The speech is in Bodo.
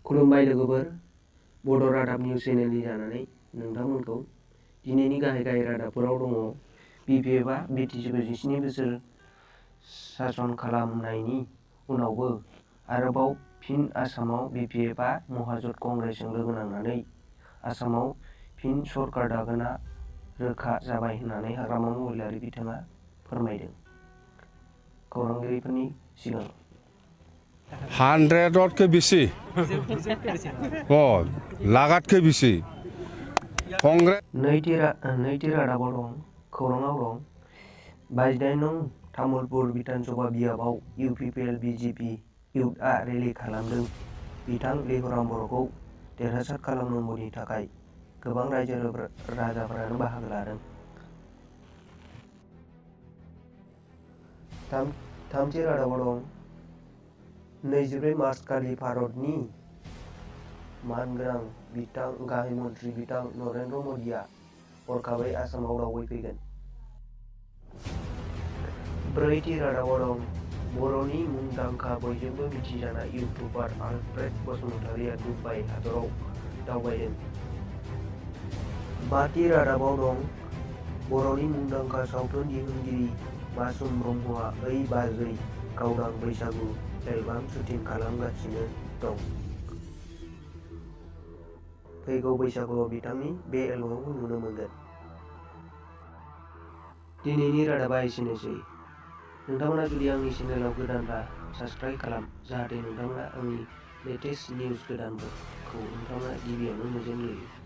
खुलुमबाय लोगोफोर, बड' रादाब निउस चेनेलनि जानानै नोंथांमोनखौ दिनैनि गाहाय रादाबफोराव दङ। BPFआ BTCखौ 17 बोसोर सासन खालामनायनि उनावबो आरोबाव फिन आसामाव BPFआ महाजोत कंग्रेसजों लोगो नांनानै आसामाव फिन सरकार दागोना रोखा जाबाय होननानै हाग्रामा महिलारि बिथाङा फोरमायदों। खौरांगिरिफोरनि सिगां 100 বেশি লাগাতকে বেশি কংগ্রেস नैथि रादाबाव दं। खौराङाव दं। 22 नं तामुलपुर बिधानसभा बियाबाव UPPL BJP इउथआ रेलि खालामदों। बिथां लिहराम बर'खौ देरहासार खालामनांगौनि थाखाय गोबां रायजो राजाफोरानो बाहागो लादों। थामथि रादाबाव दं। 24 मार्च खालि भारतनि मानगोनां गाहाय मन्थ्रि बिथां नरेन्द्र मदिआ हरखाबै आसामाव दावबायफैगोन। ब्रैथि रादाबाव दं। बर'नि मुंदांखा बयजोंबो मिथिजानाय इउटुबार आलफ्रेड बसुमतारिया दुबाइ हादराव दावबायदों। बाथि रादाबाव दं। बर'नि मुंदांखा सावथुन दिहुनगिरि मासुम ब्रह्मआ ओइ बाजै गावदां बैसागु एलबाम शुटिं खालामगासिनो दं। फैगौ बैसागुआव बिथांनि बे एलबामखौ नुनो मोनगोन। दिनैनि रादाबा एसेनोसै। नोंथांमोना जुदि आंनि चेनेलाव गोदानब्ला साबस्क्राइब खालाम, जाहाथे नोंथांमोना आंनि लेटेस्ट निउस गोदानफोरखौ नोंथांमोना गिबियावनो नुजेनग्रोयो।